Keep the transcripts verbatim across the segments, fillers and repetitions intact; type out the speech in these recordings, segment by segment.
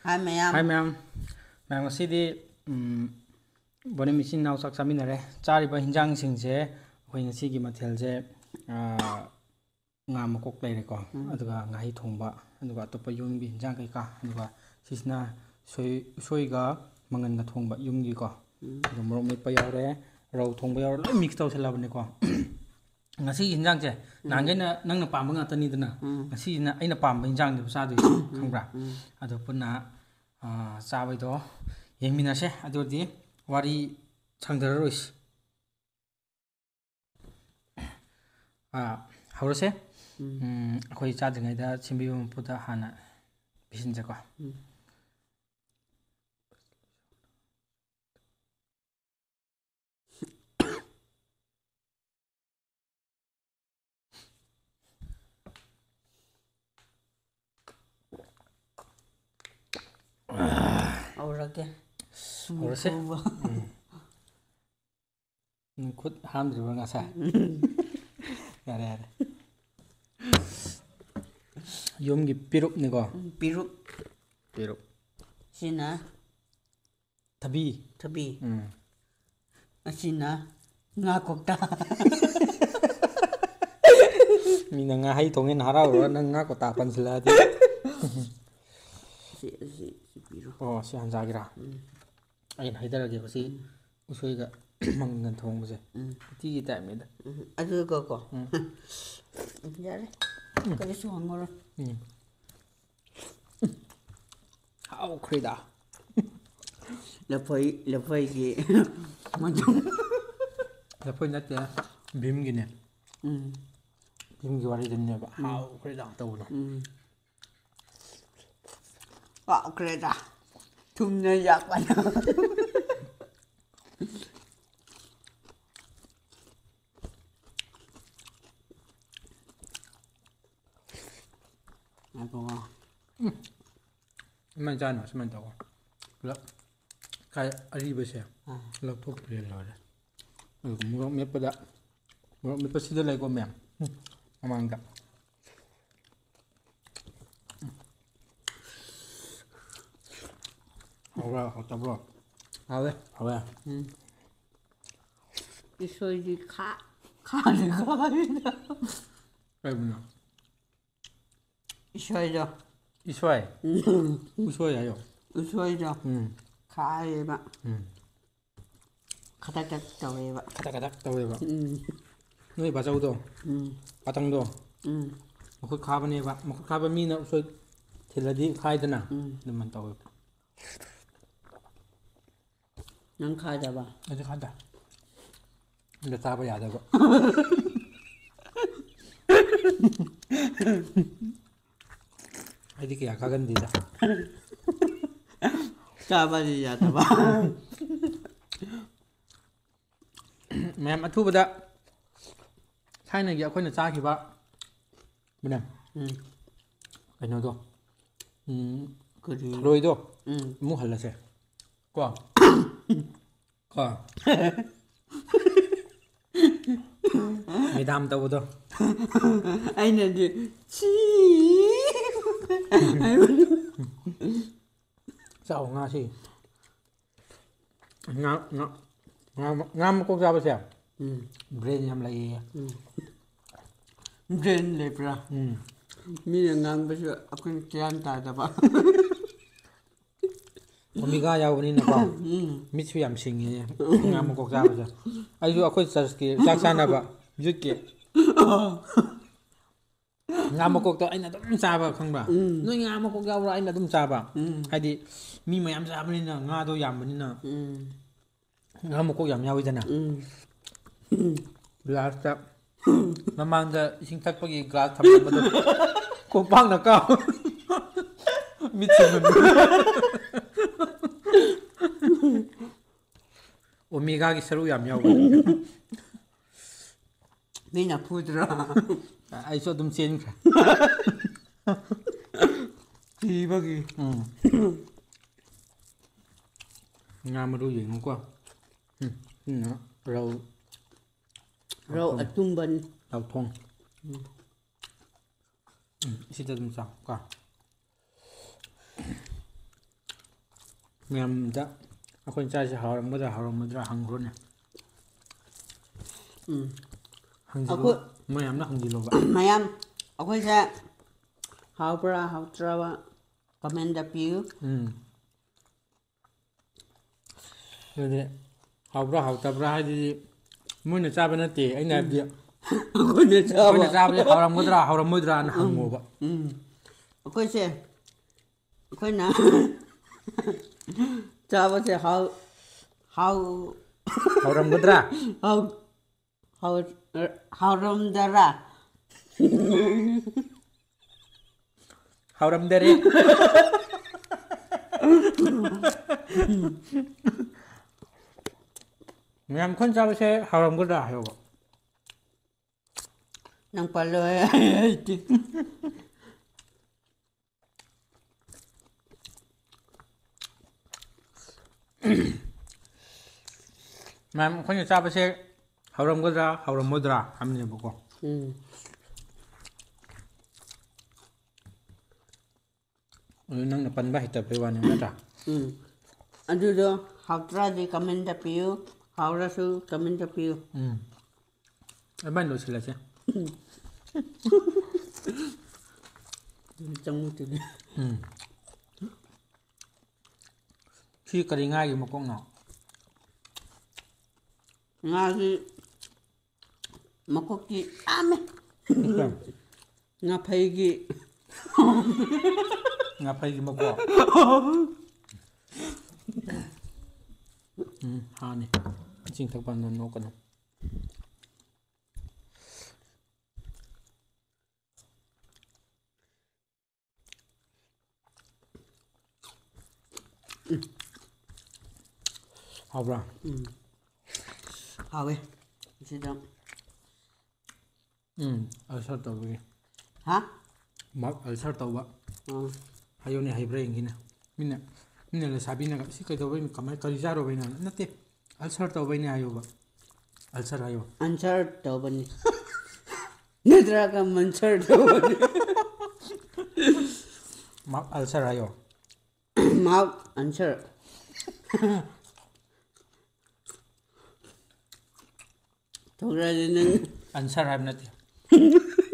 ꯍꯥꯏ ꯃꯌꯥꯝ꯫ ꯍꯥꯏ ꯃꯌꯥꯝ꯫ ꯃꯌꯥꯝ, ꯉꯁꯤꯗꯤ, ꯎꯝ, ꯕꯣꯅꯤꯝ ꯏꯆꯤꯟ ꯏꯅꯥꯎ ꯆꯥꯛ ꯆꯥꯃꯤꯟꯅꯔꯦ꯫ ꯆꯥꯔꯤꯕ ꯍꯤꯟꯖꯥꯡꯁꯤꯡꯁꯦ ꯑꯩꯈꯣꯏ ꯉꯁꯤꯒꯤ ꯃꯊꯦꯜꯁꯦ, ꯑꯥ, ꯉꯥ ꯃꯀꯣꯛ ꯂꯩꯔꯦꯀꯣ, ꯎꯝ꯫ ꯑꯗꯨꯒ ꯉꯥꯍꯩ ꯊꯣꯡꯕ, ꯑꯗꯨꯒ ꯑꯇꯣꯞꯄ ꯌꯨꯝꯒꯤ ꯍꯤꯟꯖꯥꯡ ꯀꯩꯀꯥ, ꯑꯗꯨꯒ ꯁꯤꯁꯤꯅ ꯁꯣꯏ-, ꯎꯁꯣꯏꯒ ꯃꯪꯒꯟꯒ ꯊꯣꯡꯕ ꯌꯨꯝꯒꯤꯀꯣ꯫ ꯎꯝ꯫ ꯑꯗꯨ ꯃꯣꯔꯣꯛ ꯃꯦꯠꯄ ꯌꯥꯎꯔꯦ, ꯔꯧ ꯊꯣꯡꯕ ꯌꯥꯎꯔꯦ, ꯂꯣꯏ ꯃꯤꯛꯁ ꯇꯧꯁꯜꯂꯕꯅꯤꯀꯣ꯫ ꯉꯁꯤꯒꯤ ꯍꯤꯟꯖꯥꯡꯁꯦ, ꯎꯝ꯫ ꯅꯍꯥꯟꯈꯩꯅ ꯅꯪꯅ ꯄꯥꯝꯕ ꯉꯥꯛꯇꯅꯤꯗꯅ, ꯎꯝ꯫ ꯉꯁꯤꯁꯤꯅ ꯑꯩꯅ ꯄꯥꯝꯕ ꯍꯤꯟꯖꯥꯡꯅꯦꯕ ꯆꯥꯗꯣꯏꯁꯦ, ꯎꯝ, ꯈꯪꯕ꯭ꯔꯥ? ꯎꯝ꯫ ꯑꯗꯣ ꯄꯨꯟꯅ, ꯑꯥ, ꯆꯥꯕꯩꯗꯣ ꯌꯦꯡꯃꯤꯟꯅꯁꯦ꯫ ꯑꯗꯨ ꯑꯣꯏꯔꯗꯤ ꯋꯥꯔꯤ ꯁꯥꯡꯊꯔꯔꯣꯏꯁꯤ꯫ ꯑꯥ, ꯍꯧꯔꯁꯦ꯫ ꯎꯝ꯫ ꯎꯝ, ꯑꯩꯈꯣꯏ ꯆꯥꯗ꯭ꯔꯤꯉꯩꯗ ꯁꯦꯝꯕꯤꯕ ꯃꯄꯨꯗ ꯍꯥꯟꯅ ꯄꯤꯁꯤꯟꯁꯦꯀꯣ꯫ ꯎꯝ꯫ ꯍꯧꯔꯒꯦ꯫ ꯍꯧꯔꯁꯦ꯫ ꯃꯨꯛꯕꯥꯡ꯫ ꯎꯝ꯫ ꯅꯪ ꯈꯨꯠ ꯍꯥꯝꯗ꯭ꯔꯤꯕ꯭ꯔꯥ ꯉꯁꯥꯏ? ꯌꯥꯔꯦ, ꯌꯥꯔꯦ꯫ ꯌꯨꯝꯒꯤ ꯄꯤꯔꯨꯛꯅꯤꯀꯣ? ꯎꯝ, ꯄꯤꯔꯨꯛ꯫ ꯄꯤꯔꯨꯛ꯫ ꯁꯤꯅ ꯊꯕꯤ꯫ ꯊꯕꯤ꯫ ꯎꯝ꯫ ꯑꯁꯤꯅ ꯉꯥ ꯀꯧꯇꯥ꯫ ꯃꯤꯅ ꯉꯥꯍꯩ ꯊꯣꯡꯉꯦꯅ ꯍꯔꯥꯎꯔꯒ ꯅꯪ ꯉꯥ ꯀꯧꯇꯥ ꯄꯟꯁꯤꯜꯂꯛꯑꯗꯤ꯫ ꯁꯤ, ꯁꯤ, ꯁꯤ ꯄꯤꯔꯣ꯫ ꯑꯣ, ꯁꯤ ꯍꯥꯟꯖꯥꯒꯤꯔꯥ? ꯎꯝ꯫ ꯑꯩꯅ ꯍꯥꯏꯗꯔꯒꯦꯕ ꯁꯤ ꯎꯝ꯫ ꯎꯁꯣꯏꯒ ꯃꯪꯒꯟ ꯊꯣꯡꯕꯁꯦ꯫ ꯎꯝ꯫ ꯎꯇꯤꯒꯤ ꯇꯥꯏꯞꯅꯤꯗ꯫ ꯎꯝ, ꯑꯗꯨꯒꯀꯣ꯫ ꯎꯝ꯫ ꯌꯥꯔꯦ꯫ ꯎꯝ꯫ ꯀꯔꯤꯁꯨ ꯍꯪꯉꯔꯣꯏ꯫ ꯎꯝ꯫ ꯍꯥꯎꯈ꯭ꯔꯦꯗ꯫ ꯂꯐꯣꯏ, ꯂꯐꯣꯏꯒꯤ ꯃꯆꯨꯝ꯫ ꯂꯐꯣꯏ ꯅꯠꯇꯦ, ꯚꯤꯝꯒꯤꯅꯦ꯫ ꯎꯝ꯫ ꯚꯤꯝꯒꯤ ꯋꯥꯔꯤꯗꯨꯅꯦꯕ꯫ ꯎꯝ꯫ ꯍꯥꯎꯈ꯭ꯔꯦꯗ ꯇꯧꯕꯗꯣ꯫ ꯎꯝ꯫ ꯍꯥꯎꯈ꯭ꯔꯦꯗ꯫ ꯊꯨꯝꯅ ꯌꯥꯛꯄꯅ꯫ ꯉꯥꯏꯈꯣꯀꯣ꯫ ꯎꯝ꯫ ꯁꯨꯃꯥꯏꯅ ꯆꯥꯅꯣ, ꯁꯨꯃꯥꯏꯅ ꯇꯧꯀꯣ꯫ ꯄꯨꯂꯞ ꯀꯥꯏ ꯑꯔꯤꯕꯁꯦ ꯑꯥ꯫ ꯂꯧꯊꯣꯛꯄꯤꯔ ꯂꯣꯏꯔꯦ꯫ ꯑꯗꯨꯒ ꯃꯣꯔꯣꯛ ꯃꯦꯠꯄꯗ, ꯃꯣꯔꯣꯛ ꯃꯦꯠꯄꯁꯤꯗ ꯂꯩꯀꯣ ꯃꯌꯥꯝ꯫ ꯎꯝ꯫ ꯃꯃꯥꯡꯗ꯫ ꯎꯝ꯫ ꯍꯥꯎꯕ꯭ꯔꯥ? ꯍꯥꯎꯇꯕ꯭ꯔꯣ? ꯍꯥꯎꯋꯦ꯫ ꯍꯥꯎꯋꯦ꯫ ꯎꯝ꯫ ꯏꯁꯣꯏꯗꯤ ꯈꯥ ꯈꯥꯗꯤ ꯈꯥꯏꯗ꯫ ꯀꯩꯕꯨꯅꯣ? ꯏꯁꯣꯏꯗꯣ꯫ ꯏꯁꯣꯏ? ꯎꯝ꯫ ꯎꯁꯣꯏ ꯍꯥꯏꯌꯣ꯫ ꯎꯁꯣꯏꯗꯣ ꯎꯝ꯫ ꯈꯥꯏꯌꯦꯕ꯫ ꯎꯝ꯫ ꯈꯇꯛ ꯈꯇꯛ ꯇꯧꯋꯦꯕ꯫ ꯈꯇꯛ ꯈꯇꯛ ꯇꯧꯋꯦꯕ꯫ ꯎꯝ꯫ ꯅꯣꯏ ꯕꯥꯆꯧꯗꯣ, ꯎꯝ꯫ ꯄꯥꯇꯪꯗꯣ, ꯎꯝ꯫ ꯃꯈꯨꯠ ꯈꯥꯕꯅꯦꯕ꯫ ꯃꯈꯨꯠ ꯈꯥꯕ ꯃꯤꯅ ꯎꯁꯣꯏ ꯊꯤꯜꯂꯗꯤ ꯈꯥꯏꯗꯅ꯫ ꯎꯝ꯫ ꯑꯗꯨꯃꯥꯏꯅ ꯇꯧꯋꯦꯕ꯫ ꯅꯪ ꯈꯥꯏꯗꯕ? ꯑꯩꯗꯤ ꯈꯥꯏꯗꯦ꯫ ꯑꯗ ꯆꯥꯕ ꯌꯥꯗꯕ꯫ ꯑꯩꯗꯤ ꯀꯌꯥ ꯈꯥꯒꯟꯗꯦꯗ꯫ ꯆꯥꯕꯗꯤ ꯌꯥꯗꯕ꯫ ꯃꯌꯥꯝ, ꯑꯊꯨꯕꯗ ꯊꯥꯏꯅꯒꯤ ꯑꯩꯈꯣꯏꯅ ꯆꯥꯈꯤꯕ ꯃꯅꯦ, ꯎꯝ꯫ ꯀꯩꯅꯣꯗꯣ, ꯎꯝ, ꯀꯔꯤ? ꯊꯔꯣꯏꯗꯣ ꯎꯝ꯫ ꯑꯃꯨꯛ ꯍꯜꯂꯁꯦ꯫ ꯀꯣ? ꯀꯣ? ꯃꯦꯗꯥꯝ ꯇꯧꯕꯗꯣ꯫ ꯑꯩꯅꯗꯤ ꯁꯤ ꯍꯥꯏꯕꯗꯣ꯫ ꯆꯥꯎ ꯉꯥꯁꯤ꯫ ꯉꯥ, ꯉꯥ, ꯉꯥ, ꯉꯥ ꯃꯀꯣꯛ ꯆꯥꯕꯁꯦ ꯎꯝ꯫ ꯕ꯭ꯔꯦꯟ ꯌꯥꯝ ꯂꯩꯌꯦ꯫ ꯎꯝ꯫ ꯕ꯭ꯔꯦꯟ ꯂꯩꯕ꯭ꯔꯥ? ꯎꯝ꯫ ꯃꯤꯅ ꯉꯥꯡꯕꯁꯨ ꯑꯩꯈꯣꯏꯅ ꯒ꯭ꯌꯥꯟ ꯇꯥꯗꯕ꯫ ꯑꯣꯃꯦꯒꯥ ꯌꯥꯎꯕꯅꯤꯅꯀꯣ꯫ ꯎꯝ꯫ ꯃꯤꯠꯁꯨ ꯌꯥꯝ ꯁꯤꯡꯉꯦ ꯉꯥ ꯃꯀꯣꯛ ꯆꯥꯕꯁꯦ꯫ ꯑꯩꯁꯨ ꯑꯩꯈꯣꯏ ꯆꯔꯆꯀꯤ ꯆꯥꯛ ꯆꯥꯅꯕ ꯌꯨꯠꯀꯤ ꯉꯥ ꯃꯀꯣꯛꯇꯣ ꯑꯩꯅ ꯑꯗꯨꯝ ꯆꯥꯕ, ꯈꯪꯕ꯭ꯔꯥ? ꯎꯝ꯫ "ꯅꯣꯏ ꯉꯥ ꯃꯀꯣꯛ ꯌꯥꯎꯕ꯭ꯔꯥ?" ꯑꯩꯅ ꯑꯗꯨꯝ ꯆꯥꯕ꯫ ꯎꯝ꯫ ꯍꯥꯏꯗꯤ ꯃꯤ ꯃꯌꯥꯝ ꯆꯥꯕꯅꯤꯅ, ꯉꯥꯗꯣ ꯌꯥꯝꯕꯅꯤꯅ꯫ ꯎꯝ꯫ ꯉꯥ ꯃꯀꯣꯛ ꯌꯥꯝ ꯌꯥꯎꯋꯤꯗꯅ꯫ ꯎꯝ꯫ ꯒ꯭ꯂꯥꯁꯇ, ꯃꯃꯥꯡꯗ ꯏꯁꯤꯡ ꯊꯛꯄꯒꯤ ꯒ꯭ꯂꯥꯁ ꯊꯝꯂꯝꯕꯗꯣ ꯀꯣꯝꯄꯥꯛꯅ ꯀꯥꯎ꯫ ꯃꯤꯠꯁꯦ ꯃꯨꯟ-, ꯑꯣꯃꯦꯒꯥꯒꯤ ꯁꯔꯨꯛ ꯌꯥꯝ ꯌꯥꯎꯕꯅꯦ꯫ ꯃꯤꯅ ꯐꯨꯗ꯭ꯔꯣ? ꯑꯩꯁꯨ ꯑꯗꯨꯝ ꯆꯦꯟꯈ꯭ꯔꯦ꯫ ꯀꯤꯕꯒꯤ꯫ ꯎꯝ꯫ ꯉꯥ ꯃꯔꯨ ꯌꯦꯡꯉꯨꯀꯣ꯫ ꯎꯝ, ꯁꯤꯅ ꯔꯧ꯫ ꯔꯧ ꯑꯇꯨꯝꯕꯅꯤ꯫ ꯔꯧꯊꯣꯡ꯫ ꯎꯝ, ꯁꯤꯗ ꯑꯗꯨꯝ ꯆꯥꯎ ꯀꯣ꯫ ꯃꯌꯥꯝꯗ ꯑꯩꯈꯣꯏꯅ ꯆꯥꯔꯤꯁꯦ ꯍꯥꯎꯔꯝꯒꯗ꯭ꯔꯥ ꯍꯥꯎꯔꯝꯃꯣꯏꯗ꯭ꯔꯥ ꯍꯪꯈ꯭ꯔꯣꯅꯦ꯫ ꯎꯝ꯫ ꯍꯪꯖꯤꯜꯂꯣ꯫ ꯑꯩꯈꯣꯏ ꯃꯌꯥꯝꯅ ꯍꯪꯖꯤꯜꯂꯣꯕ꯫ ꯃꯌꯥꯝ, ꯑꯩꯈꯣꯏꯁꯦ ꯍꯥꯎꯕ꯭ꯔꯥ ꯍꯥꯎꯇ꯭ꯔꯕ ꯀꯃꯦꯟꯗ ꯄꯤꯌꯨ꯫ ꯎꯝ꯫ ꯑꯗꯨꯗꯤ ꯍꯥꯎꯕ꯭ꯔꯥ ꯍꯥꯎꯇꯕ꯭ꯔꯥ ꯍꯥꯏꯗꯨꯗꯤ ꯃꯣꯏꯅ ꯆꯥꯕ ꯅꯠꯇꯦ, ꯑꯩꯅ ꯍꯥꯏꯕꯗꯤ ꯑꯩꯈꯣꯏꯅ ꯆꯥꯕ꯫ ꯑꯩꯈꯣꯏꯅ ꯆꯥꯕꯁꯦ ꯍꯥꯎꯔꯝꯒꯗ꯭ꯔꯥ ꯍꯥꯎꯔꯝꯃꯣꯏꯗ꯭ꯔꯥꯅ ꯍꯪꯉꯣꯕ꯫ ꯎꯝ꯫ ꯑꯩꯈꯣꯏꯁꯦ, ꯑꯩꯈꯣꯏꯅ ꯆꯥꯕꯁꯦ ꯍꯥꯎ, ꯍꯥꯎ, ꯍꯥꯎꯔꯝꯒꯗ꯭ꯔꯥ? ꯍꯥꯎ, ꯍꯥꯎ, ꯍꯥꯎꯔꯝꯗꯔꯥ? ꯍꯥꯎꯔꯝꯗꯔꯦ꯫ ꯃꯌꯥꯝ ꯑꯩꯈꯣꯏꯅ ꯆꯥꯕꯁꯦ ꯍꯥꯎꯔꯝꯒꯗ꯭ꯔꯥ ꯍꯥꯏꯌꯣꯕ꯫ ꯅꯪ ꯄꯜꯂꯣ, ꯑꯩ ꯍꯩꯇꯦ꯫ ꯃꯌꯥꯝ ꯑꯩꯈꯣꯏꯅ ꯆꯥꯕꯁꯦ ꯍꯥꯎꯔꯝꯒꯗ꯭ꯔꯥ ꯍꯥꯎꯔꯝꯃꯣꯏꯗ꯭ꯔꯥ ꯍꯥꯏꯕꯅꯦꯕꯀꯣ꯫ ꯎꯝ꯫ ꯑꯗꯨ ꯅꯪꯅ ꯄꯟꯕ ꯍꯩꯇꯕꯩ ꯋꯥꯅꯤ, ꯅꯠꯇ꯭ꯔꯥ? ꯎꯝ꯫ ꯑꯗꯨꯗꯣ ꯍꯥꯎꯇ꯭ꯔꯗꯤ ꯀꯃꯦꯟꯇ ꯄꯤꯌꯨ, ꯍꯥꯎꯔꯁꯨ ꯀꯃꯦꯟꯇ ꯄꯤꯌꯨ꯫ ꯎꯝ꯫ ꯑꯗꯨꯃꯥꯏꯅ ꯂꯣꯏꯁꯤꯜꯂꯁꯦ꯫ ꯑꯗꯨꯝ ꯆꯪꯉꯨ ꯑꯗꯨꯗꯤ꯫ ꯎꯝ꯫ ꯁꯤ ꯀꯔꯤ ꯉꯥꯒꯤ ꯃꯀꯣꯛꯅꯣ? ꯉꯥꯒꯤ ꯃꯀꯣꯛꯇꯤ ꯌꯥꯝꯃꯦ꯫ ꯉꯥꯐꯩꯒꯤ꯫ ꯉꯥꯐꯩꯒꯤ ꯃꯀꯣꯛ꯫ ꯎꯝ, ꯍꯥꯅꯤ꯫ ꯏꯁꯤꯡ ꯊꯛꯄ ꯀꯥꯟꯗ ꯅꯣꯛꯀꯅꯨ꯫ ꯍꯥꯎꯕ꯭ꯔꯥ? ꯎꯝ꯫ ꯍꯥꯎꯋꯦ꯫ ꯁꯤꯗ꯫ ꯎꯝ, ꯑꯜꯁꯔ ꯇꯧꯕꯒꯤ꯫ ꯍꯥ? ꯃꯥꯎꯠ ꯑꯜꯁꯔ ꯇꯧꯕ꯫ ꯑꯥ꯫ ꯍꯥꯏꯌꯨꯅꯦ, ꯍꯩꯕ꯭ꯔꯥ ꯌꯦꯡꯒꯦꯅꯦ꯫ ꯃꯤꯅ, ꯃꯤꯅ ꯂꯩꯁꯥꯕꯤꯅꯒ, "ꯁꯤ ꯀꯩꯗꯧꯕꯩꯅꯣ? ꯀꯃꯥꯏ, ꯀꯔꯤ ꯆꯥꯔꯨꯕꯩꯅꯣ?" ꯍꯥꯏꯅ, "ꯅꯠꯇꯦ, ꯑꯜꯁꯔ ꯇꯧꯕꯩꯅꯦ" ꯍꯥꯏꯌꯣꯕ꯫ ꯑꯜꯁꯔ ꯍꯥꯏꯌꯣ꯫ ꯑꯟꯁꯔ ꯇꯧꯕꯅꯤ꯫ ꯅꯠꯇ꯭ꯔꯒ ꯃꯟꯁꯔ ꯇꯧꯕꯅꯤ꯫ ꯃꯥꯎꯠ ꯑꯜꯁꯔ ꯍꯥꯏꯌꯣ꯫ ꯃꯥꯎꯠ ꯑꯟꯁꯔ꯫ ꯊꯣꯛꯂꯛꯑꯗꯤ ꯅꯪ ꯑꯜꯁꯔ ꯍꯥꯏꯕ ꯅꯠꯇꯦ꯫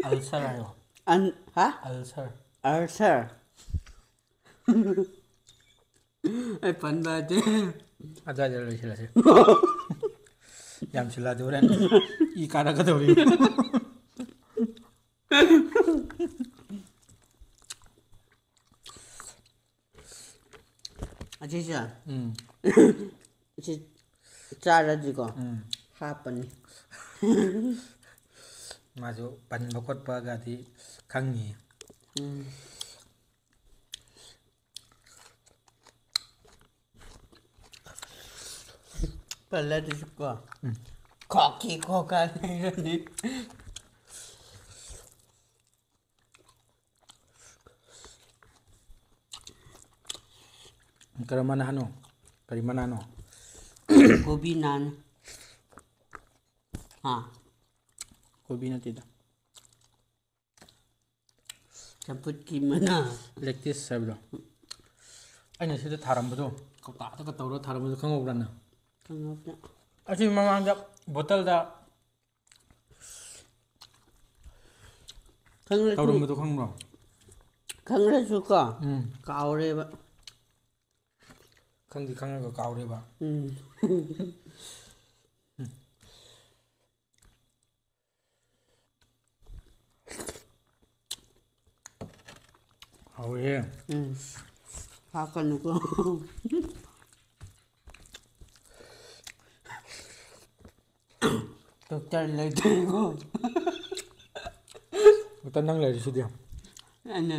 ꯑꯜꯁꯔ ꯍꯥꯏꯌꯣ꯫ ꯑꯟ ꯍꯥ? ꯑꯜꯁꯔ꯫ ꯑꯜꯁꯔ꯫ ꯑꯩ ꯄꯟꯕ ꯍꯥꯏꯗꯤ꯫ ꯑꯗꯨꯋꯥꯏꯗ ꯂꯣꯏꯁꯤꯜꯂꯁꯤ꯫ ꯌꯥꯝꯁꯤꯜꯂꯛꯑꯗꯤ ꯍꯣꯔꯦꯟ ꯏ ꯀꯥꯔꯛꯀꯗꯧꯔꯤ꯫ ꯑꯁꯤꯁꯦ ꯎꯝ꯫ ꯁꯤ ꯆꯥꯔꯗꯤꯀꯣ ꯎꯝ꯫ ꯍꯥꯞꯄꯅꯤ꯫ ꯃꯥꯁꯨ ꯄꯟꯕ ꯈꯣꯠꯄꯒꯗꯤ ꯈꯪꯉꯤ꯫ ꯎꯝ꯫ ꯄꯜꯂꯗꯤꯁꯨ ꯀꯣ ꯎꯝ꯫ ꯈꯣꯛꯈꯤ ꯈꯣꯛꯀ ꯂꯩꯔꯅꯤ꯫ ꯀꯔꯝꯕ ꯅꯍꯥꯟꯅꯣ? ꯀꯔꯤ ꯃꯅꯥꯅꯣ? ꯀꯣꯕꯤ ꯅꯥꯟ꯫ ꯍꯥ? ꯀꯣꯕꯤ ꯅꯠꯇꯦꯗ꯫ ꯆꯝꯐꯨꯠꯀꯤ ꯃꯅꯥ꯫ ꯂꯦꯛꯇꯤꯁ ꯍꯥꯏꯕꯗꯣ꯫ ꯑꯩꯅ ꯁꯤꯗ ꯊꯥꯔꯝꯕꯗꯣ, ꯀꯧꯇꯥꯗꯒ ꯇꯧꯔꯒ ꯊꯥꯔꯝꯕꯗꯣ ꯈꯪꯍꯧꯕ꯭ꯔꯥ ꯅꯪ? ꯈꯪꯍꯧꯗꯦ꯫ ꯑꯁꯤ ꯃꯃꯥꯡꯗ ꯕꯣꯇꯜꯗ ꯈꯪꯂꯁꯨ ꯇꯧꯔꯝꯕꯗꯣ ꯈꯪꯕ꯭ꯔꯣ? ꯈꯪꯂꯁꯨꯀꯣ, ꯎꯝ꯫ ꯀꯥꯎꯔꯦꯕ꯫ ꯈꯪꯗꯤ ꯈꯪꯉꯒ ꯀꯥꯎꯔꯦꯕ꯫ ꯎꯝ꯫ ꯍꯥꯎꯋꯦꯍꯦ꯫ ꯎꯝ꯫ ꯍꯥꯞꯀꯅꯨꯀꯣ꯫ ꯗꯣꯛꯇꯔ ꯂꯩꯇ꯭ꯔꯦꯀꯣ꯫ ꯗꯣꯛꯇꯔ ꯅꯪ ꯂꯩꯔꯤꯁꯤꯗꯤ꯫ ꯑꯩꯅ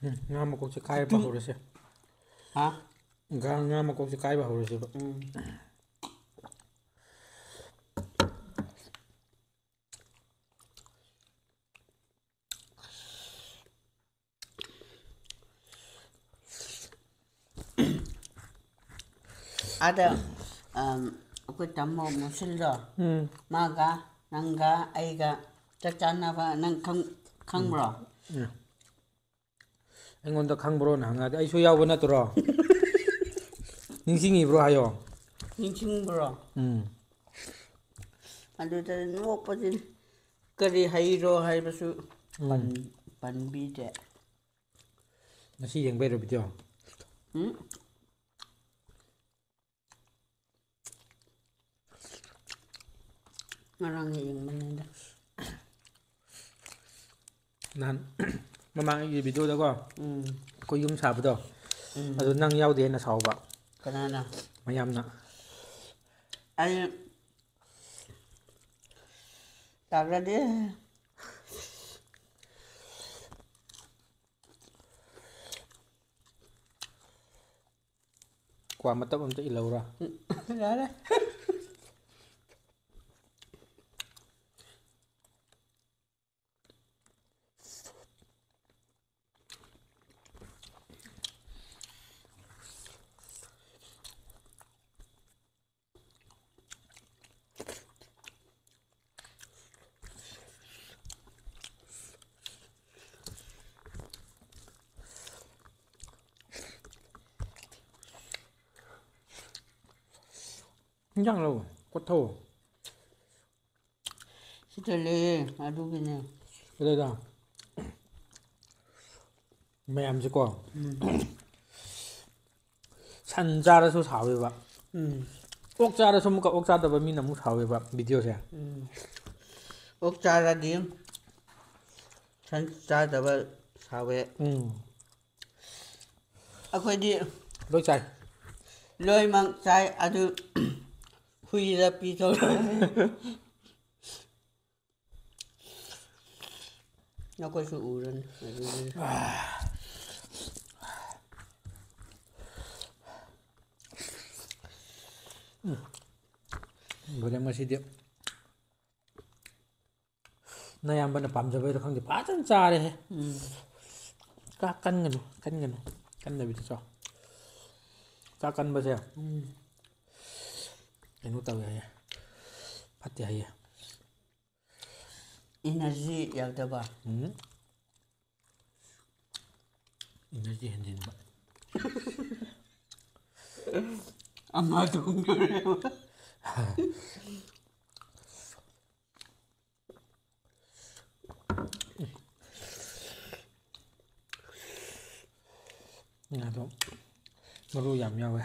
ꯎꯝ, ꯉꯥ ꯃꯀꯣꯛꯁꯦ ꯈꯥꯏꯕ ꯍꯧꯔꯁꯦ꯫ ꯍꯥ? ꯉꯥ, ꯉꯥ ꯃꯀꯣꯛꯁꯦ ꯀꯥꯏꯕ ꯍꯧꯔꯁꯦꯕ꯫ ꯎꯝ꯫ ꯑꯗ, ꯑꯝ, ꯑꯩꯈꯣꯏ ꯇꯥꯃꯣ ꯃꯨꯁꯤꯜꯗꯣ, ꯎꯝ꯫ ꯃꯥꯒ ꯅꯪꯒ ꯑꯩꯒ ꯆꯥꯛ ꯆꯥꯅꯕ ꯅꯪ ꯈꯪ-, ꯈꯪꯕ꯭ꯔꯣ? ꯎꯝ꯫ ꯑꯩꯉꯣꯟꯗ ꯈꯪꯕ꯭ꯔꯣꯅ ꯍꯪꯉꯗꯤ ꯑꯩꯁꯨ ꯌꯥꯎꯕ ꯅꯠꯇ꯭ꯔꯣ? ꯅꯤꯡꯁꯤꯡꯉꯤꯕ꯭ꯔꯣ ꯍꯥꯏꯌꯣ꯫ ꯅꯤꯡꯁꯤꯡꯕ꯭ꯔꯣ? ꯎꯝ꯫ ꯑꯗꯨꯗ ꯅꯣꯛꯄꯁꯤ ꯀꯔꯤ ꯍꯩꯔꯣ ꯍꯥꯏꯕꯁꯨ ꯎꯝ꯫ ꯄꯟ- ꯄꯟꯕꯤꯗꯦ꯫ ꯉꯁꯤ ꯌꯦꯡꯕꯩꯔꯣ video? ꯎꯝ? ꯉꯔꯥꯡ ꯌꯦꯡꯕꯅꯤꯗ꯫ ꯅꯍꯥꯟ ꯃꯃꯥꯡꯒꯤ videoꯗꯀꯣ ꯎꯝ꯫ ꯑꯩꯈꯣꯏ ꯌꯨꯝ ꯁꯥꯕꯗꯣ, ꯎꯝ꯫ ꯑꯗꯨ ꯅꯪ ꯌꯥꯎꯗꯦ ꯍꯥꯏꯅ ꯁꯥꯎꯕ꯫ ꯀꯅꯥꯅ? ꯃꯌꯥꯝꯅ꯫ ꯑꯩ ꯇꯥꯒꯗꯦ꯫ ꯀ꯭ꯋꯥ ꯃꯇꯞ ꯑꯝꯇ ꯏꯜꯍꯧꯔꯥ? ꯌꯥꯔꯦ꯫ ꯏꯟꯖꯥꯡ ꯂꯧ꯫ ꯀꯣꯠꯊꯧ꯫ ꯁꯤꯗ ꯂꯩꯌꯦ, ꯑꯗꯨꯒꯤꯅꯦ꯫ ꯑꯗꯨꯗ ꯃꯌꯥꯝꯁꯦꯀꯣ, ꯎꯝ꯫ ꯁꯟ ꯆꯥꯔꯁꯨ ꯁꯥꯎꯋꯦꯕ꯫ ꯎꯝ꯫ ꯑꯣꯛ ꯆꯥꯔꯁꯨ ꯑꯃꯨꯛꯀ ꯑꯣꯛ ꯆꯥꯗꯕ ꯃꯤꯅ ꯑꯃꯨꯛ ꯁꯥꯎꯋꯦꯕ videoꯁꯦ꯫ ꯎꯝ꯫ ꯑꯣꯛ ꯆꯥꯔꯗꯤ ꯁꯟ ꯆꯥꯗꯕ ꯁꯥꯎꯋꯦ꯫ ꯎꯝ꯫ ꯑꯩꯈꯣꯏꯗꯤ ꯂꯣꯏ ꯆꯥꯏ꯫ ꯂꯣꯏꯃꯛ ꯆꯥꯏ, ꯑꯗꯨ ꯍꯨꯏꯗ ꯄꯤꯊꯣꯛ꯫ ꯅꯈꯣꯏꯁꯨ ꯎꯔꯅꯤ ꯑꯗꯨꯗꯤ꯫ ꯂꯣꯏꯔꯦ ꯉꯁꯤꯗꯤ꯫ ꯅꯌꯥꯝꯕꯅ ꯄꯥꯝꯖꯕꯩꯔ ꯈꯪꯗꯦ, ꯐꯖꯅ ꯆꯥꯔꯦꯍꯦ꯫ ꯎꯝ꯫ ꯆꯥꯛ ꯀꯟꯒꯅꯨ, ꯀꯟꯒꯅꯨ, ꯀꯟꯗꯕꯤꯗ ꯆꯥꯎ꯫ ꯆꯥꯛ ꯀꯟꯕꯁꯦ ꯎꯝ꯫ ꯀꯩꯅꯣ ꯇꯧꯋꯦ ꯍꯥꯏꯌꯦ, ꯐꯠꯇꯦ ꯍꯥꯏꯌꯦ꯫ Energy ꯌꯥꯎꯗꯕ꯫ ꯎꯝ꯫ Energy ꯍꯦꯟꯖꯤꯟꯕ꯫ ꯑꯃ ꯊꯣꯡꯗꯣꯔꯦꯕ꯫ ꯉꯥꯗꯣ ꯃꯔꯨ ꯌꯥꯝ ꯌꯥꯎꯋꯦ꯫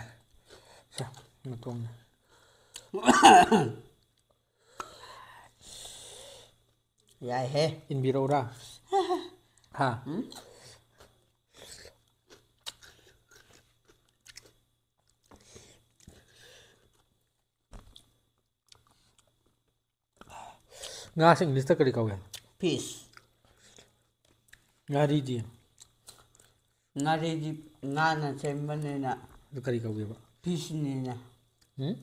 ꯁꯦ, ꯃꯇꯣꯡꯅꯦ꯫ ꯌꯥꯏꯍꯦ꯫ ꯏꯟꯕꯤꯔꯛꯎꯔꯥ? ꯍꯥ? ꯎꯝ? ꯉꯥꯁꯦ ꯏꯪꯂꯤꯁꯇ ꯀꯔꯤ ꯀꯧꯒꯦ? Fish꯫ ꯉꯥꯔꯤꯗꯤ? ꯉꯥꯔꯤꯗꯤ ꯉꯥꯅ ꯁꯦꯝꯕꯅꯤꯅ ꯑꯗꯨ ꯀꯔꯤ ꯀꯧꯒꯦꯕ? Fishꯅꯤꯅ꯫ ꯎꯝ?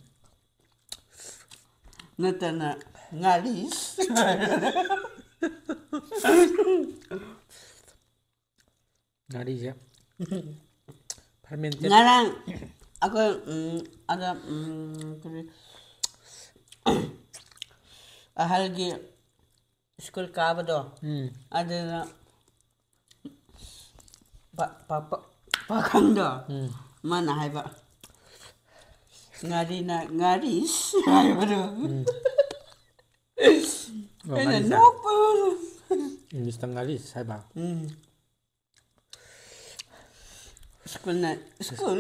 ꯅꯠꯇꯅ ꯉꯥꯔꯤ꯫ ꯉꯥꯔꯤꯁꯦ fermented꯫ ꯉꯔꯥꯡ ꯑꯩꯈꯣꯏ, ꯎꯝ, ꯑꯗ, ꯎꯝ, ꯀꯔꯤ, ꯑꯍꯜꯒꯤ ꯁ꯭ꯀꯨꯜ ꯀꯥꯕꯗꯣ, ꯎꯝ꯫ ꯑꯗꯨꯅ ꯄꯥ-, ꯄꯥ-, ꯄꯥ-, ꯄꯥꯈꯪꯗꯣ, ꯎꯝ꯫ ꯃꯥꯅ ꯍꯥꯏꯕ, "ꯉꯥꯔꯤꯅ ꯉꯥꯔꯤ" ꯍꯥꯏꯕꯗꯣ꯫ ꯎꯝ꯫ ꯑꯣ, ꯑꯩꯅ ꯉꯥꯔꯤ ꯆꯥꯏ꯫ ꯅꯣꯛꯄ꯫ ꯏꯪꯂꯤꯁꯇ ꯉꯥꯔꯤ ꯍꯥꯏꯕ꯫ ꯎꯝ꯫ ꯁ꯭ꯀꯨꯜꯅ ꯁ꯭ꯀꯨꯜ꯫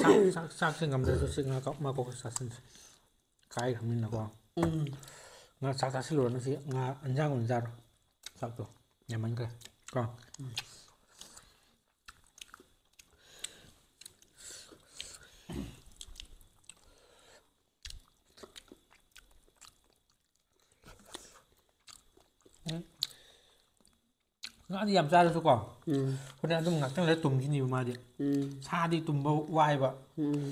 ꯆꯥꯛ, ꯆꯥꯛ, ꯆꯥꯛꯁꯦ ꯉꯝꯗ꯭ꯔꯁꯨ ꯁꯤ ꯉꯥ ꯀꯧ-, ꯉꯥ ꯀꯧꯕ ꯆꯥꯁꯤꯟꯁꯦ꯫ ꯀꯥꯏꯈ꯭ꯔꯕꯅꯤꯅꯀꯣ꯫ ꯎꯝ꯫ ꯉꯥ ꯆꯥꯛ ꯆꯥꯁꯤꯜꯂꯨꯔꯅꯨ ꯁꯤ ꯉꯥ ꯏꯟꯖꯥꯡ ꯑꯣꯏꯅ ꯆꯥꯔꯣ꯫ ꯆꯥꯛꯇꯣ ꯌꯥꯝꯃꯟꯈ꯭ꯔꯦ꯫ ꯀꯣ꯫ ꯎꯝ꯫ ꯎꯝ꯫ ꯉꯥꯗꯤ ꯌꯥꯝ ꯆꯥꯔꯁꯨꯀꯣ, ꯎꯝ꯫ ꯍꯣꯔꯦꯟ ꯑꯗꯨꯝ ꯉꯥꯛꯇꯪ ꯂꯩꯔ ꯇꯨꯝꯈꯤꯅꯤꯕ ꯃꯥꯗꯤ꯫ ꯎꯝ꯫ ꯁꯥꯗꯤ ꯇꯨꯝꯕ ꯋꯥꯏꯕ꯫ ꯎꯝ꯫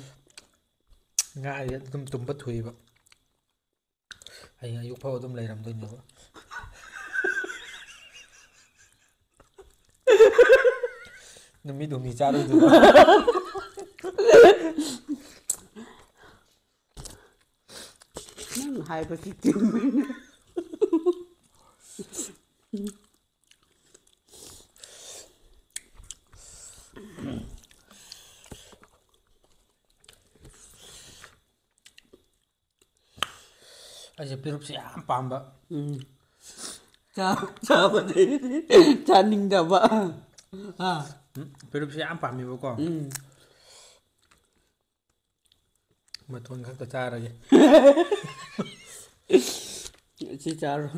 ꯉꯥꯗꯤ ꯑꯗꯨꯝ ꯇꯨꯝꯕ ꯊꯨꯏꯕ꯫ ꯍꯌꯦꯡ ꯑꯌꯨꯛ ꯐꯥꯎ ꯑꯗꯨꯝ ꯂꯩꯔꯝꯗꯣꯏꯅꯦꯕ꯫ ꯅꯨꯃꯤꯠ ꯍꯨꯝꯅꯤ ꯆꯥꯔꯣꯏꯗꯣꯏꯕ꯫ ꯅꯪ ꯍꯥꯏꯕꯁꯤ ꯆꯨꯝꯃꯤꯅꯦ꯫ ꯑꯩꯁꯦ ꯄꯦꯔꯨꯛꯁꯦ ꯌꯥꯝ ꯄꯥꯝꯕ꯫ ꯎꯝ꯫ ꯆꯥ- ꯆꯥꯕꯗꯤ ꯆꯥꯅꯤꯡꯗꯕ꯫ ꯑꯥ꯫ ꯎꯝ, ꯄꯦꯔꯨꯛꯁꯦ ꯌꯥꯝ ꯄꯥꯝꯃꯦꯕꯀꯣ꯫ ꯎꯝ꯫ ꯃꯇꯣꯟ ꯈꯛꯇ ꯆꯥꯔꯒꯦ꯫ ꯁꯤ ꯆꯥꯔꯣ꯫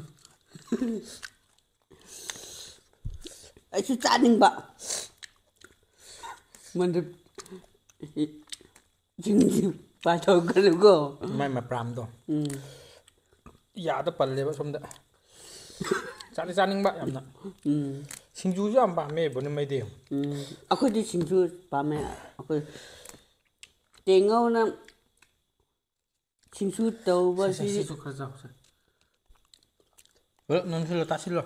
ꯑꯩꯁꯨ ꯆꯥꯅꯤꯡꯕ꯫ ꯃꯗꯨ ꯁꯤꯡꯁꯤ ꯄꯥꯊꯣꯛꯀꯅꯨꯀꯣ꯫ ꯃꯥꯏ ꯃꯄ꯭ꯔꯥꯝꯗꯣ ꯎꯝ꯫ ꯌꯥꯗ ꯄꯜꯂꯦꯕ ꯁꯣꯝꯗ꯫ ꯆꯥꯗꯤ ꯆꯥꯅꯤꯡꯕ ꯌꯥꯝꯅ꯫ ꯎꯝ꯫ ꯁꯤꯡꯖꯨꯁꯨ ꯌꯥꯝ ꯄꯥꯝꯃꯦ ꯕꯣꯅꯤꯃꯩꯗꯤ꯫ ꯎꯝ꯫ ꯑꯩꯈꯣꯏꯗꯤ ꯁꯤꯡꯖꯨ ꯄꯥꯝꯃꯦ꯫ ꯑꯩꯈꯣꯏ ꯇꯦꯡꯉꯧꯅ ꯁꯤꯡꯖꯨ ꯁꯦ, ꯁꯦ, ꯇꯧꯕꯁꯤ ꯁꯤꯁꯨ ꯈꯔ ꯆꯥꯎꯁꯦ꯫ ꯄꯨꯂꯞ ꯅꯝꯁꯤꯜꯂꯣ, ꯇꯥꯁꯤꯜꯂꯣ꯫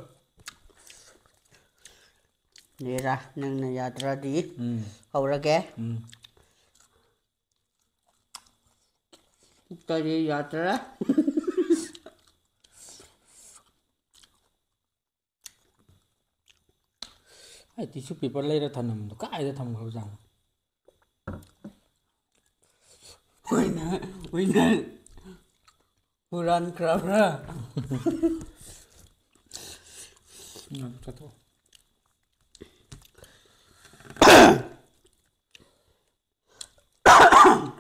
ꯂꯩꯔꯥ ꯅꯪꯅ ꯌꯥꯗ꯭ꯔꯗꯤ ꯎꯝ꯫ ꯍꯧꯔꯒꯦ꯫ ꯎꯝ꯫ ꯄꯨꯛꯇꯗꯤ ꯌꯥꯗ꯭ꯔꯦ꯫ ꯑꯩ ꯇꯤꯁꯨ ꯄꯦꯄꯔ ꯂꯩꯔ ꯊꯅꯝꯕꯗꯣ ꯀꯥꯏꯗ ꯊꯝꯈ꯭ꯔꯕꯖꯥꯠꯅꯣ? Winner winner ꯍꯨꯔꯥꯟꯈ꯭ꯔꯕ꯭ꯔꯥ? ꯎꯝ, ꯆꯠꯊꯣꯛꯑꯣ꯫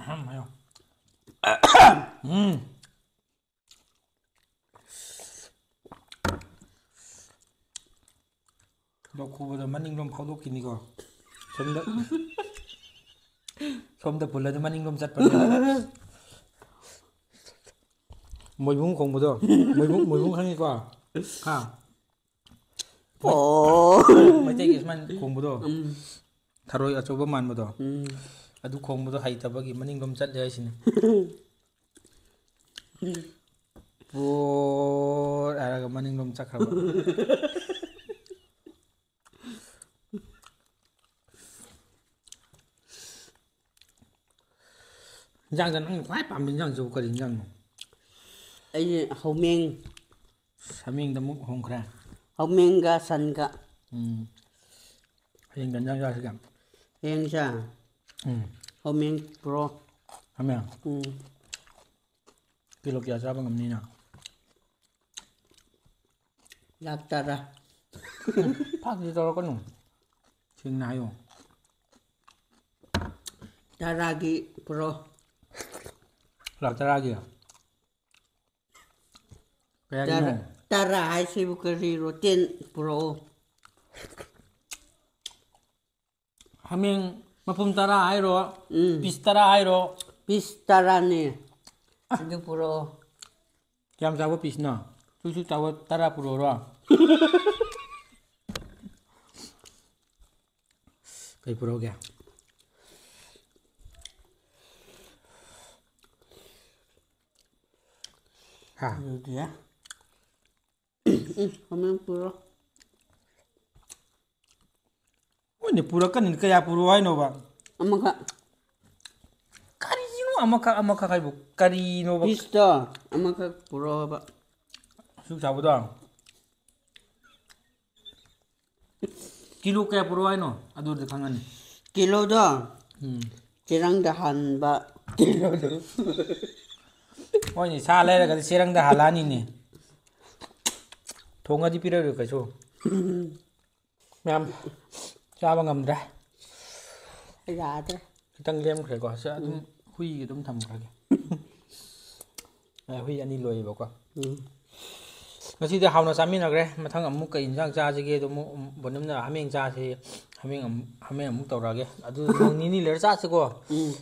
ꯑꯍꯝ ꯍꯥꯏꯌꯣ꯫ ꯎꯝ꯫ ꯂꯣꯛ ꯈꯨꯕꯗꯣ ꯃꯅꯤꯡꯂꯣꯝ ꯐꯥꯎꯗꯣꯛꯈꯤꯅꯤꯀꯣ꯫ ꯁꯣꯝꯗ ꯁꯣꯝꯗ ꯄꯨꯜꯂꯗꯤ ꯃꯅꯤꯡꯂꯣꯝ ꯆꯠꯄꯅꯦ꯫ ꯃꯣꯏꯕꯨꯡ ꯈꯣꯡꯕꯗꯣ꯫ ꯃꯣꯏꯕꯨꯡ ꯃꯣꯏꯕꯨꯡ ꯈꯪꯉꯤꯀꯣ? ꯍꯥ? ꯑꯣ꯫ ꯃꯩꯇꯩꯒꯤ ꯁꯨꯃꯥꯏꯅ ꯈꯣꯡꯕꯗꯣ꯫ ꯎꯝ꯫ ꯊꯔꯣꯏ ꯑꯆꯧꯕ ꯃꯥꯟꯕꯗꯣ꯫ ꯎꯝ꯫ ꯑꯗꯨ ꯈꯣꯡꯕꯗꯣ ꯍꯩꯇꯕꯒꯤ ꯃꯅꯤꯡꯂꯣꯝ ꯆꯠꯂꯦ ꯍꯥꯏꯁꯤꯅꯤ꯫ ꯄꯣꯔ ꯍꯥꯏꯔꯒ ꯃꯅꯤꯡꯂꯣꯝ ꯆꯠꯈ꯭ꯔꯕ꯫ ꯏꯟꯖꯥꯡꯗ ꯅꯪ ꯈ꯭ꯋꯥꯏ ꯄꯥꯝꯕ ꯏꯟꯖꯥꯡꯁꯤꯕꯨ ꯀꯔꯤ ꯏꯟꯖꯥꯡꯅꯣ? ꯑꯩꯁꯦ ꯍꯧꯃꯦꯟ꯫ ꯁꯃꯦꯡꯗ ꯑꯃꯨꯛ ꯍꯣꯡꯈ꯭ꯔꯦ꯫ ꯍꯧꯃꯦꯟꯒ ꯁꯟꯒ꯫ ꯎꯝ꯫ ꯍꯌꯦꯡ ꯀꯩ ꯏꯟꯖꯥꯡ ꯆꯥꯁꯤꯒꯦ? ꯍꯌꯦꯡꯁꯦ ꯎꯝ꯫ ꯍꯧꯃꯦꯟ ꯄꯨꯔꯣ꯫ ꯍꯥꯃꯦꯡ꯫ ꯎꯝ꯫ ꯀꯤꯂꯣ ꯀꯌꯥ ꯆꯥꯕ ꯉꯝꯅꯤ ꯅꯪ? ꯂꯥꯛ ꯇꯔꯥ꯫ ꯐꯥꯒꯤ ꯇꯧꯔꯛꯀꯅꯨ꯫ ꯁꯦꯡꯅ ꯍꯥꯏꯌꯣ꯫ ꯇꯔꯥꯒꯤ ꯄꯨꯔꯛꯑꯣ꯫ ꯂꯥꯛ ꯇꯔꯥꯒꯤ? ꯀꯌꯥꯒꯤꯅꯣ? ꯇꯔꯥ, ꯇꯔꯥ ꯍꯥꯏꯁꯤꯕꯨ ꯀꯔꯤꯔꯣ? ꯇꯦꯟ ꯄꯨꯔꯛꯑꯣ꯫ ꯍꯥꯃꯦꯡ ꯃꯄꯨꯝ ꯇꯔꯥ ꯍꯥꯏꯔꯣ? ꯎꯝ꯫ ꯄꯤꯁ ꯇꯔꯥ ꯍꯥꯏꯔꯣ? ꯄꯤꯁ ꯇꯔꯥꯅꯦ꯫ ꯑꯗꯨ ꯄꯨꯔꯛꯑꯣ꯫ ꯀꯌꯥꯝ ꯆꯥꯎꯕ ꯄꯤꯁꯅꯣ? ꯁꯨꯛ ꯁꯨꯛ ꯆꯥꯎꯕ ꯇꯔꯥ ꯄꯨꯔꯛꯑꯣꯔꯣ? ꯀꯩ ꯄꯨꯔꯛꯑꯣꯒꯦ? ꯍꯥ? ꯑꯗꯨꯗꯤ, ꯎꯝ, ꯍꯥꯃꯦꯡ ꯄꯨꯔꯣ꯫ ꯃꯣꯏꯅ ꯄꯨꯔꯛꯀꯅꯤ, ꯀꯌꯥ ꯄꯨꯔꯛꯑꯣ ꯍꯥꯏꯅꯣꯕ? ꯑꯃꯈꯛ꯫ ꯀꯔꯤꯅꯣ ꯑꯃꯈꯛ, ꯑꯃꯈꯛ ꯍꯥꯏꯕꯨ? ꯀꯔꯤꯅꯣꯕ? ꯄꯤꯁꯇꯣ ꯑꯃꯈꯛ ꯄꯨꯔꯛꯑꯣꯕ꯫ ꯁꯨꯛ ꯆꯥꯎꯕꯗꯣ? ꯀꯤꯂꯣ ꯀꯌꯥ ꯄꯨꯔꯛꯑꯣ ꯍꯥꯏꯅꯣ? ꯑꯗꯨꯗꯤ ꯈꯪꯉꯅꯤ꯫ ꯀꯤꯂꯣꯗꯣ ꯎꯝ꯫ ꯆꯦꯔꯪꯗ ꯍꯥꯟꯕ꯫ ꯍꯣꯏꯅꯦ, ꯁꯥ ꯂꯩꯔꯒꯗꯤ ꯆꯦꯔꯪꯗ ꯍꯥꯜꯂꯛꯑꯅꯤꯅꯦ꯫ ꯊꯣꯡꯉꯗꯤ ꯄꯤꯔꯛꯑꯔꯣꯏ ꯀꯩꯁꯨ꯫ ꯃꯌꯥꯝ ꯆꯥꯕ ꯉꯝꯗ꯭ꯔꯦ꯫ ꯌꯥꯗ꯭ꯔꯦ꯫ ꯈꯤꯇꯪ ꯂꯦꯝꯈ꯭ꯔꯦꯀꯣ꯫ ꯁꯤ ꯑꯗꯨꯝ ꯎꯝ꯫ ꯍꯨꯏꯒꯤ ꯑꯗꯨꯝ ꯊꯝꯈ꯭ꯔꯒꯦ꯫ ꯑ, ꯍꯨꯏ ꯑꯅꯤ ꯂꯣꯏꯌꯦꯕꯀꯣ꯫ ꯎꯝ꯫ ꯉꯁꯤꯗꯤ ꯍꯥꯎꯅ ꯆꯥꯃꯤꯟꯅꯈ꯭ꯔꯦ꯫ ꯃꯊꯪ ꯑꯃꯨꯛ ꯀꯩ ꯏꯟꯁꯥꯡ ꯆꯥꯁꯤꯒꯦ? ꯑꯗꯨ ꯑꯃꯨꯛ, ꯎꯝ, ꯕꯣꯅꯤꯝꯅ ꯍꯥꯃꯦꯡ ꯆꯥꯁꯤ, ꯍꯥꯃꯦꯡ ꯑꯃꯨꯛ, ꯍꯥꯃꯦꯡ ꯑꯃꯨꯛ ꯇꯧꯔꯛꯑꯒꯦ꯫ ꯑꯗꯨ ꯅꯣꯡ ꯅꯤꯅꯤ ꯂꯩꯔ ꯆꯥꯁꯤꯀꯣ꯫ ꯎꯝ꯫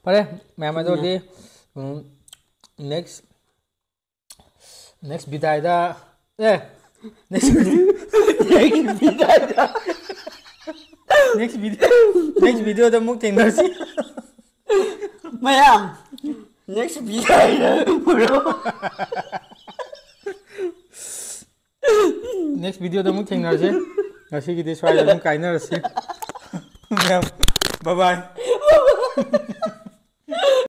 ꯐꯔꯦ, ꯃꯌꯥꯝ, ꯎꯝ꯫ ꯑꯗꯨꯗꯤ, ꯎꯝ, next, next ꯕꯤꯗꯥꯏꯗ, ꯑꯦ, next video, next video, next video, next video ꯗ ꯑꯃꯨꯛ ꯊꯦꯡꯅꯔꯁꯤ꯫ ꯃꯌꯥꯝ, next video ꯗ ꯎꯔꯣ꯫ Next video ꯗ ꯑꯃꯨꯛ ꯊꯦꯡꯅꯔꯁꯤ꯫ ꯉꯁꯤꯒꯤꯗꯤ ꯁ꯭ꯋꯥꯏꯗ ꯑꯗꯨꯝ ꯀꯥꯏꯅꯔꯁꯤ꯫ ꯃꯌꯥꯝ, bye bye꯫